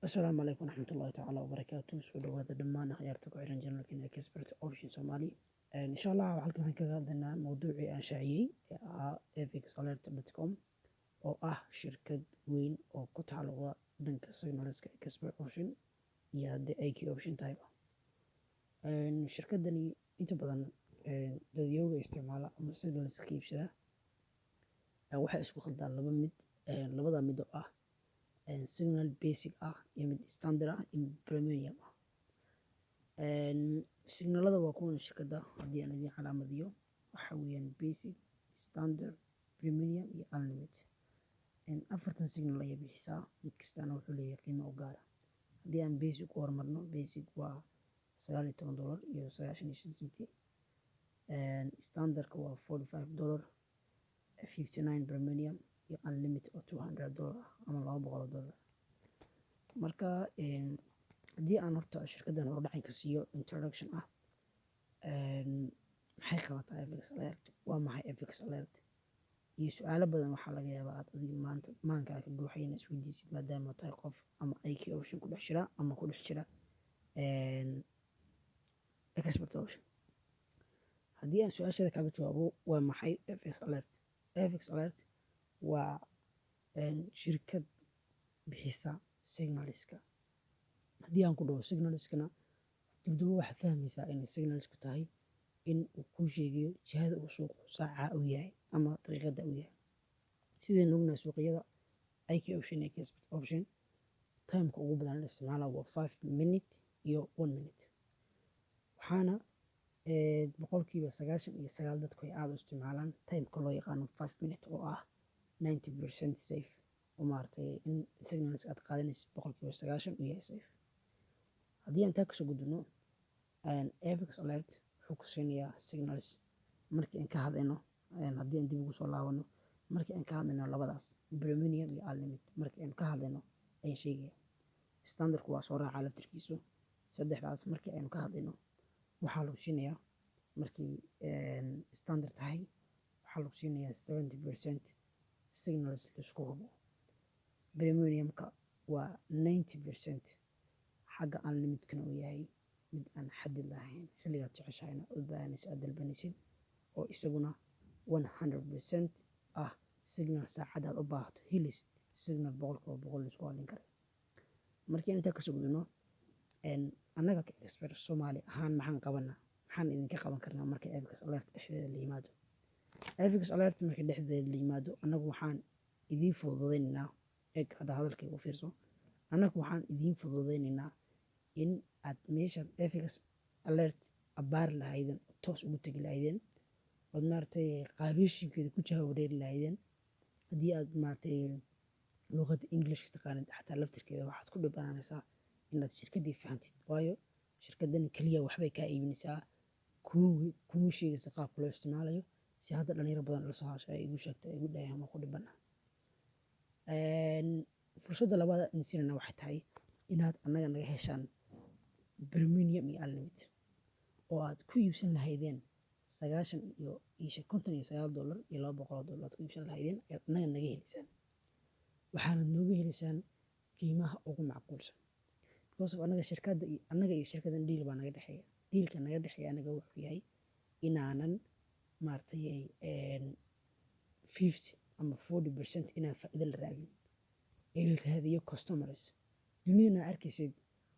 Asalaamu calaykum waraxmatullaahi tacaala wabarakaatu. Soo dhawaada dhammaan akhyaarta ku xiran channelkeena Expert Option Somali. Insha Allah halkan waxaan kaga hadlaynaa mowduucii aan shaaciyey ee ahaa fxalert.com, oo ah shirkad weyn oo ku tacalluqda dhanka signalska Expert Option iyo haddii IQ Option tahayba. Shirkadani inta badan dadyooga isticmaala ama signals ka iibsada waxay isku khaldaan laba mid, labada mid oo ah signal basic ah iyo mid standard ah iyo mid premium ah. Signalada waa kuwan shirkadda. Haddii aan idiin calaamadiyo, waxa weeyaan basic, standard, premium iyo unlimited. Afartan signal ayay bixisaa, mid kastana wuxuu leeyahay qiimo u gaara. Haddii aan basic ku horumarno, basic waa $19.95. Standardka waa $45.59, premium iyo unlimited oo $200 ah ama $200. Marka haddii aan horta shirkaddan hordhacan ka siiyo introduction ah, maxay qabataa FX Alert, waa maxay FX Alert iyo su-aalo badan waxaa laga yaabaa aad adiga maanta maankaa ka buuxay inaad isweydiisid, maadaama tahay qof ama IQ Option ku dhex jira ama ku dhex jira Expert Option. Haddii aan su-aashada kaaga jawaabo, waa maxay FX Alert? FX Alert waa shirkad bixisa signalska. Haddii aan ku dhaho signalskana, dibdaba waxaad fahmaysaa inay signalsku tahay in uu kuu sheegayo jihada uu suuqu saaca uu yahay ama daqiiqada uu yahay. Sidaynu ognahay, suuqyada IQ Option iyo Expert Option timeka ugu badan la isticmaala waa 5 minute iyo 1 minute, waxaana 99% dadku ay aada u isticmaalaan timeka loo yaqaano 5 minute, oo ah 90% safe, oo maaragtay in signals aad qaadanaysid 90% uu yahay safe. Haddii aan taa kasoo gudubno, FX Alert wuxuu ku siinayaa signals. Markii aan ka hadlayno, haddii aan dib ugu soo laabano, markii aan ka hadlayno labadaas, premium iyo unlimited, markii aan ka hadlayno ayaan sheegaya. Standardku waa soo raacaa laftirkiisu. Saddexdaas markii aynu ka hadlayno, waxaa lagu siinayaa, markii standard tahay, waxaa lagu siinayaa 70% signals laisku hubo. Premiumka waa 90%, xagga unlimitedkana uu yahay mid aan xadid lahayn, xilligaad jeceshahayna u baahanaysid aad dalbanaysid, oo isaguna 100% ah signal saacadaad u baahato helaysid, signal 100% laisku halin kara. Markii intaa kasoo gudubno, annaga ka Expert Soomaali ahaan maxaan qabanaa, maxaan idinka qaban karnaa marka FX Alert dhexdeeda la yimaado? FX Alert marka dhexdeeda la yimaado, annagu waxaan idiin fududaynaynaa, eg hadda hadalkayga u fiirso, annagu waxaan idiin fududaynaynaa in aad meeshaad FX Alert abbaari lahaydeen, toos ugu tegi lahaydeen, ood maaragtay qaabeeshinkeeda ku jaha wareeri lahaydeen. Haddii aad maaragtay luqadda English taqaanid xataa, laftirkeeda waxaad ku dhibanaanaysaa inaad shirkaddii fahantid, waayo shirkaddan keliya waxbay kaa iibinaysaa, kuma sheegayso qaabka loo isticmaalayo. Si hadda dhalinyaro badan la soo hashay ay igu sheegtay, ay igu dhaheen waa ku dhibana. Fursadda labaad aan siinayna waxay tahay inaad annaga naga heshaan premium iyo unlimited oo aad ku iibsan lahaydeen sagaashan iyo $59 iyo $200 aad ku iibsan lahaydeen ayaad annaga naga helaysaan. Waxaanad nooga helaysaan qiimaha ugu macquulsan, because of annaga shirkadda iyo annaga iyo shirkaddan deal baa naga dhexeeya. Dealka naga dhexeeya anaga wuxuu yahay inaanan maaragtay 50 ama 40% inaan faa'iido la raadin ee la raadiyo customers. Dunidana arkaysid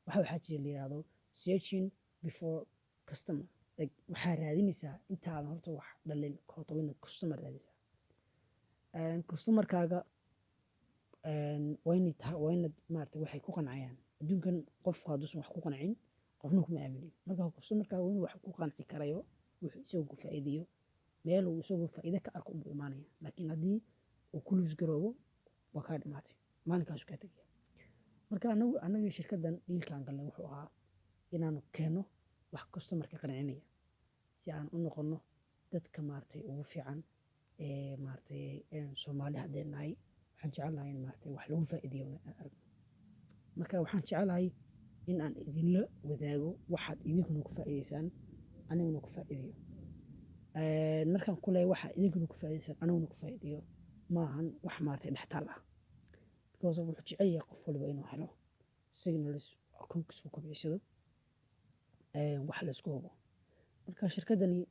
waxaa jira la yiraahdo searching before customer. Like, waxaa raadinaysaa intaadan horta wax dhalin horta waa inaad customer raadisaa. Customerkaaga waa inay tahay, waa inaad maaragtay waxay ku qancayaan. Adduunkan qofku hadduusan wax ku qancin, qofna kuma aaminin. Marka customerkaaga waa inuu wax ku qanci karayo, wuxuu isagu ku faa'iidayo, meel uu isagu faa'iido ka arko unbuu imaanaya. Laakiin haddii uu ku lose garoobo, waa kaa dhimaatay, maalinkaasuu kaa tegaya. Marka anagu annaga shirkaddan dealkaan galnay wuxuu ahaa inaanu keenno wax customerka qancinaya, si aan u noqono dadka maaragtay ugu fiican ee maaragtay Soomaali haddeen nahay. Waxaan jecelnahay in maaragtay wax lagu faa'iideeyo aan aragno. Marka waxaan jecelahay in aan idinla wadaago waxaad idinkuna ku faa'iideysaan, aniguna ku faa'iideeyo. Markaan ku leeyahay waxa idinkuna ku faa'iideysaan, aniguna ku faa'iideeyo, maahan wax maaragtay dhextaal ah, because wuxuu jecel yahay qof waliba inuu helo. Signals akoonkiisa ku kobcisado, wax la isku hubo. Marka shirkadani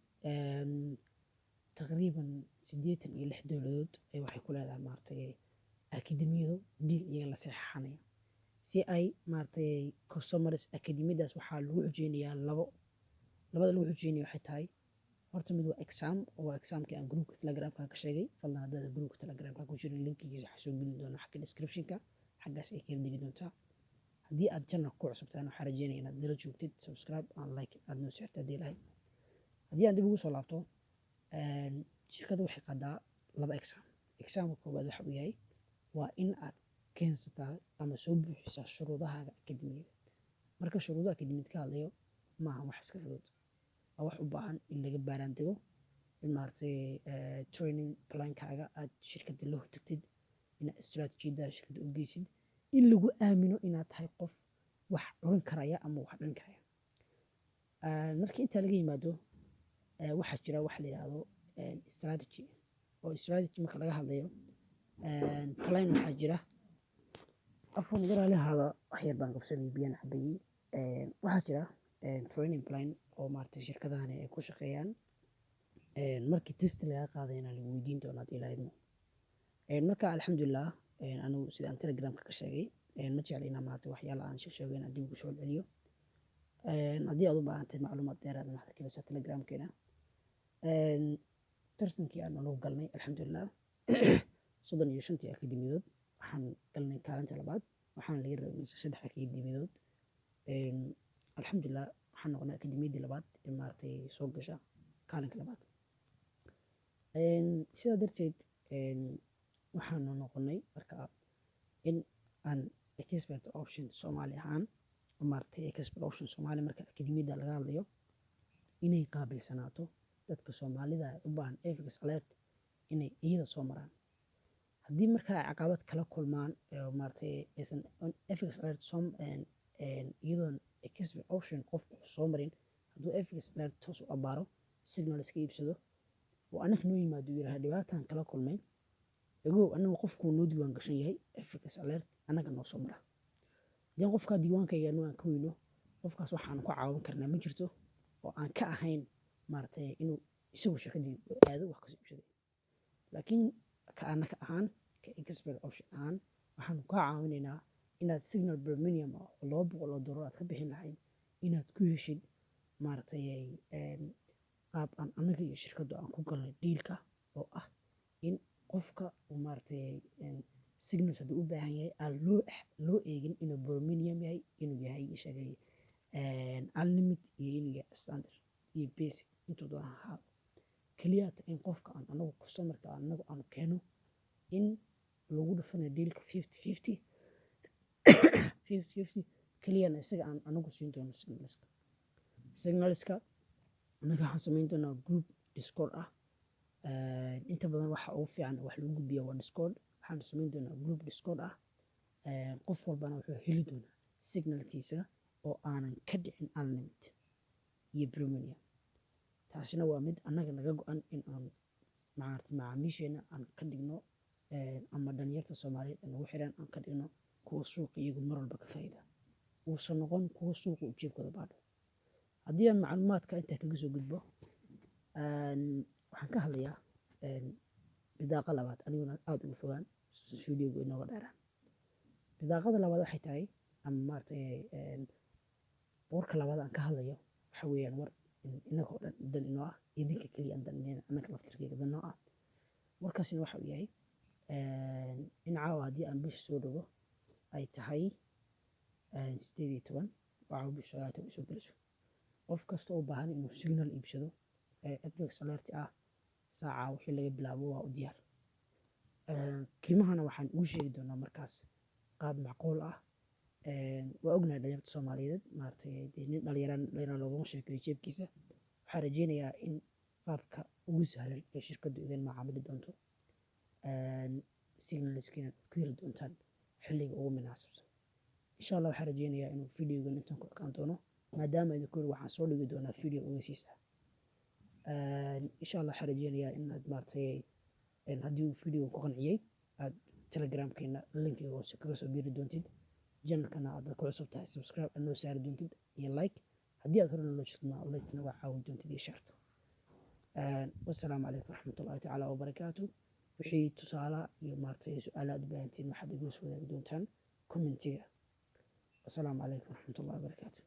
taqriiban 86 dowladood ay waxay ku leedahay, maaragtay, akademiyado deal iyaga la saxeexanaya si ay, maaragtay, customers. Akademiyadaas waxaa lagu xujeynayaa labo. Labada lagu xujeynaya waxay tahay, horta mid waa exam, oo waa examkii aan groupka Telegramka ka sheegay. Fadlan, haddaad groupka Telegramka ku jirin, linkigiisa waxaa soo gelin doona xagga descriptionka, xaggaas ay kala degi doontaa. Haddii aad channelka ku cusub tahayna, waxaan rajeynaya inaad nala joogtid, subscribe and like aad noo saartid haddii lahayd. Haddii aan dib ugu soo laabto, shirkadda waxay qaadaa laba exam. Examka koowaad waxa uu yahay waa in aad keensataa ama soo buuxisaa shuruudahaaga akademiyada. Marka shuruudaha akademiyada ka hadlayo, maaha wax iska fudud, waa wax u baahan in laga baaraan dego, in, maaragtay, training plankaaga aad shirkadda la hortagtid, inaad istiraatiijiyadda shirkadda u geysid, in lagu aamino inaad tahay qof wax curin karaya ama wax dhalin karaya. Marka intaa laga yimaado, waxaa jira wax la yidhaahdo strategy, oo strategy marka laga hadlayo plan waxaa jira. Afwan, garaalahaada, wax yar baan qabsanay, biyaan cabayey. Waxaa jira training plan oo, maaragtay, shirkadahani ay ku shaqeeyaan. Markii test laga qaadayna lagu weydiin doonaa haddii la idmo. Marka alxamdulilah, anigu sida aan Telegramka ka sheegay, ma jecli inaan, maaragtay, waxyaala aan sheego inaan dib ugu soo celiyo. Haddii aad u baahantahay macluumaad dheeraad, waxaad ka helaysaa Telegramkeena. Tartankii aan anagu galnay, alxamdulilah, 35-tii akademiyadood waxaan galnay kaalinta labaad. Waxaana laga rabay saddex akademiyadood. Alxamdulilah, waxaan noqonay akademiyaddii labaad ee, maaragtay, soo gasha kaalinka labaad. Sidaa darteed waxaanu noqonay marka in aan Expert Option Soomaali ahaan, maaragtay, Expert Option Soomaali marka akademiyadda laga hadlayo, inay qaabilsanaato dadka Soomaalida u baahan FX Alert inay iyada soo maraan. Haddii markaa ay caqabad kala kulmaan, maaragtay, aysan FX Alert soo, iyadoon Expert Option qofku soo marin, hadduu FX Alert toos u abaaro, signal iska iibsado oo annaga noo yimaado, yiraahdo dhibaataan kala kulmay, ogow, annaga qofkuu noo diiwaan gashan yahay FX Alert, annaga noo soo mara. Haddii qofkaa diiwaankayga anu aan ka weyno, qofkaas waxaan ku caawin karnaa ma jirto oo aan ka ahayn, maaragtay, inuu isagu shirkaddii aado wax kasoo iibsaday. Laakiin ka annaka ahaan, ka Expert Option ahaan, waxaanu kaa caawinaynaa inaad signal premium ah oo $200 aad ka bixin lahayd inaad ku heshid, maaragtay, qaab aan annaga iyo shirkaddu aan ku galnay dealka, oo ah in qofka uu, maaragtay, signals hadduu u baahan yahay aan loo eegin inuu premium yahay, inuu yahay, sheegay, unlimit iyo inuu yahay standard iyo basic, intuu doona ha ahaado. Keliya in qofka aan anagu customerka anagu aan keeno in lagu dhufanayo dealka 50-50, 50-50 keliyana isaga aan anagu siin doono signalska. Signalska annaga waxaan samayn doonaa group Discord ah. Inta badan waxa ugu fiican wax lagu gudbiya waa Discord. Waxaan samayn doonaa group Discord ah. Qof walbana wuxuu heli doonaa signalkiisa oo aanan ka dhicin unlimit iyo premium. Taasina waa mid annaga naga go-an in aan, maaragtay, macaamiisheena aan ka dhigno ama dhalinyarta Soomaaliyeed ee nagu xiran aan ka dhigno kuwa suuqa iyagu mar walba ka faa'iida, uusan noqon kuwa suuqa uu jeebkooda baadho. Haddii aan macluumaadka intaa kaga soo gudbo, waxaan ka hadlayaa bidaaqa labaad, aniguna aada ugu fogaan videogu inooga dheeraan. Bidaaqada labaad waxay tahay ama, maaragtay, warka labaad aan ka hadlayo waxa weeyaan war inagoo dhan dan inoo ah, idinka keliya aan dan annaga laftirkeyga dan noo ah. Warkaasina waxa uu yahay in caawa, haddii aan bisha soo rogo, ay tahay 18, oo caawa bisha 19 soo gelayso. Qof kasta oo baahan inuu signal iibsado FX Alert ah, saaca wixii laga bilaabo waa u diyaar. Qiimahana waxaan ugu sheegi doonaa markaas qaab macquul ah. Waa ognahay dhalinyarta Soomaaliyeed, maaragtay, dee nin dhalinyaro dhalinyaro loogama sheekeeyo jeebkiisa. Waxaan rajeynayaa in qaabka ugu sahlan ee shirkaddu idin macaamili doonto, signalskiina aad ku heli doontaan xilliga ugu munaasabsan, insha Allah. Waxaan rajeynayaa inuu videogan intaan ku ekaan doono, maadaama idinku yiri waxaan soo dhigi doonaa video ogeysiis ah, insha Allah. Waxaan rajeynayaa inaad, maaragtay, haddii uu videogan ku qanciyey, aad Telegramkeena linkiga hoose kaga soo biiri doontid. Channelkana aad ku cusub tahay, subscribe aad noo saari doontid iyo like. Haddii aad hore nolo jirtna, like naga caawin doontid iyo shareta. Wasalaamu calaykum waraxmatullahi tacaala wabarakaatu. Wixii tusaala iyo maaragtay su-aala aad u baahantiin, waxaad igula soo wadaagi doontaan commentiga. Wasalaamu calaykum waraxmatullahi wabarakaatu.